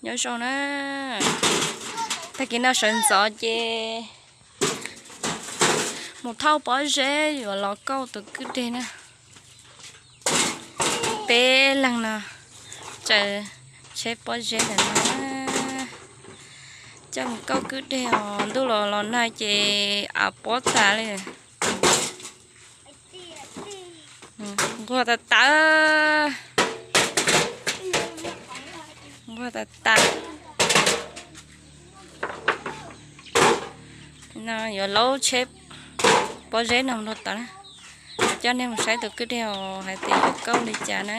Nyob zoo na, tag kis no sawv ntxov ces mus thauj pob zeb yuav los kauj tus kwj deg na. Peb leeg no tsaws tsheb pob zeb ntawm no coj mus kauj kwj deg os. Ntuj los los nag ces av pob tas li. Nquag tas tas, nquag tas tas. No yuav laub tsheb pob zeb no mus rau tod na, coj nej mus saib tus kwj deg os hais tias yuav kauj li cas na.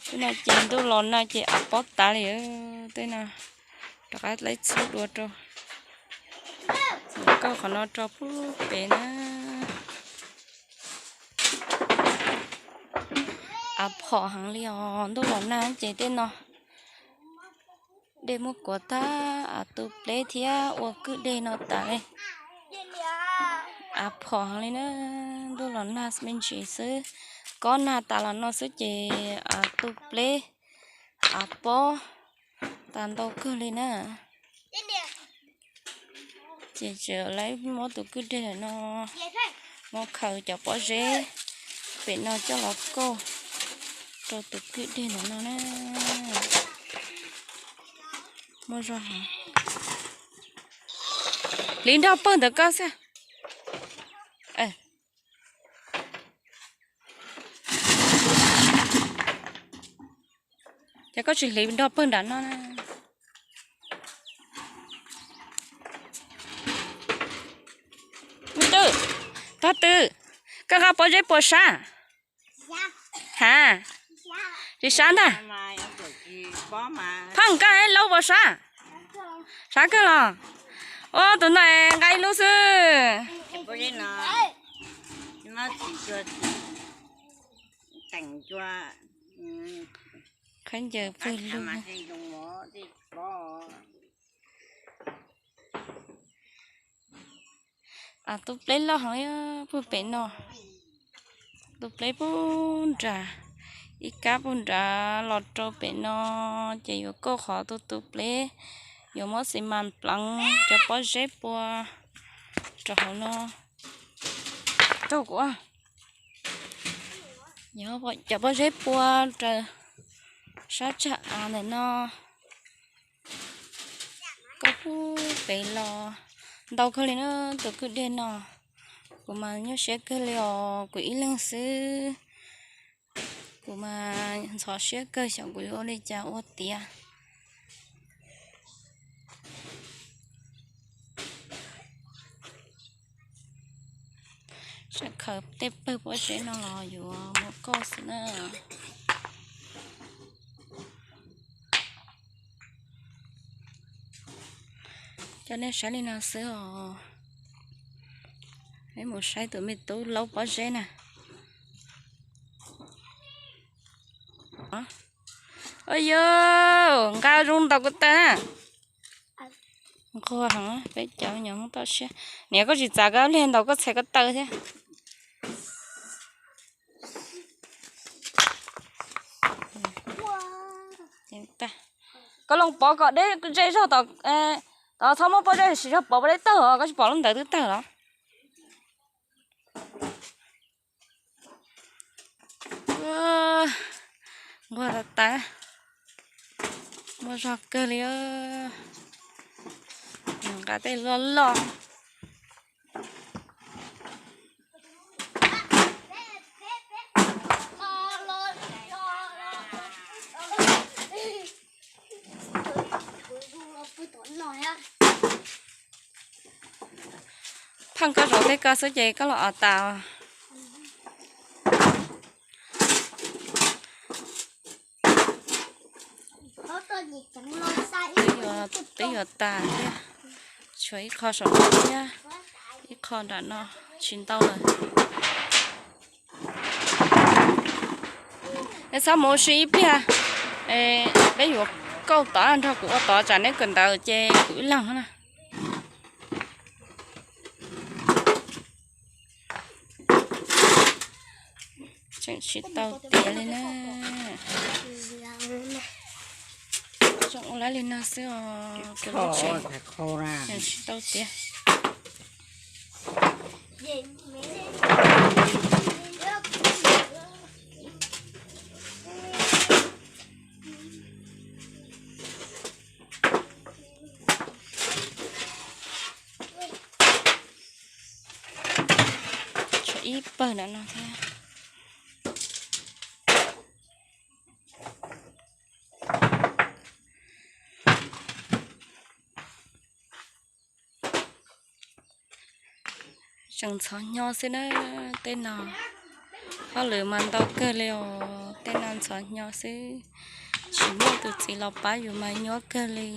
Tej no ces ntuj los nag ces av pob tas li, tej no rov qab laib txhub dua rau, kauj qhov no rau pub pem na. Av phom heev li os, ntuj los nag ces tej no dej muab kuav tag, av tu pleb thiab ua kwj deg no tas li. Av phom heev li na, ntuj los nag me ntsis xwb, kob nag tas los no xwb ces av tu pleb, av pob tas ntau kawg li na. Ces tseem lawv muab tus kwj deg no muab khaws cov pob zeb pem no coj los kauj rau tus kwj deg ntawm no na. Muaj zog heev. Hliv nrog pawg ntawm koj xwb. Ces koj tsis hliv nrog pawg nram no na. Twb, tog twg, koj nqa pob zeb puas sab? Ha, tsis sab ntag. Pheej, koj laub puas sab? Sab kawg los. Ua tus no nqa ib lub xwb. Khaub ncaws pawg lug. Av tu pleb loj heev puag pem no. Tu pleb puag nrad, ib kab puag nrad los rau pem no, ces yuav kauj qhov tu tu pleb, yuav muab xi mas pleev cov pob zeb pua rau hauv no. Rau kuv, cov pob zeb pua raws sab tsag av ntawm no. Kauj puag pem los ntau kawg li na tus kwj deg no. Kuv mas nyuaj siab kawg li os, kuv ib leeg xwb. Kuv mas ntxhov siab kawg xyov kuv yuav ua li cas ua tiav. Sawv khaws tej pawg pob zeb no los yuav mus kauj xwb na. Coj nej saib li no xwb os. Peb mus saib tus me tub laub pob zeb na. Yog, nqa zoo ntaus ko taw na. Nquag heev, peb cov nyuam Hmoob toj siab. Niam, koj tsis txav koj pliag ntaus koj txhais ko taw thiab. Koj loo pov kom deb ze zog tom, tod txhob muab pob zeb siv zog pov pob zeb tawg os, koj tsis pom lub ntawd twb tawg los. Nquag tas tas, muaj zog kawg li. Nqa tej loj loj. Pheej koj zaum tej ko xwb ces koj los os tas. Twb yuav tas thiab, tshuav ib qho saum no thiab, ib qho nram no, tsis ntau lawm. Neb txhob mus ua si ib pliag, peb yuav kauj tod nrog kuv ua tod, tsam neb kawm ntawv ces kuv ib leeg na. Tseem tsis tau tiav li na. Li no xwb os, kuv lub tsev tsis tau tiav. Tshuav ib pawg ntawm no thiab. Tseem ntxhov hnyo xwb na. Tej no hauj lwm mas ntau kawg li os, tej no ntxhov hnyo xwb. Tsis muaj tus txiv los pab yus mas nyuaj kawg li.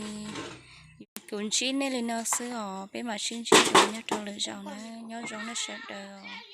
Kuv ntsib nej li no xwb os, peb mam sib ntsib dua nyob rau lwm zaus na, nyob zoo nej sawv daws.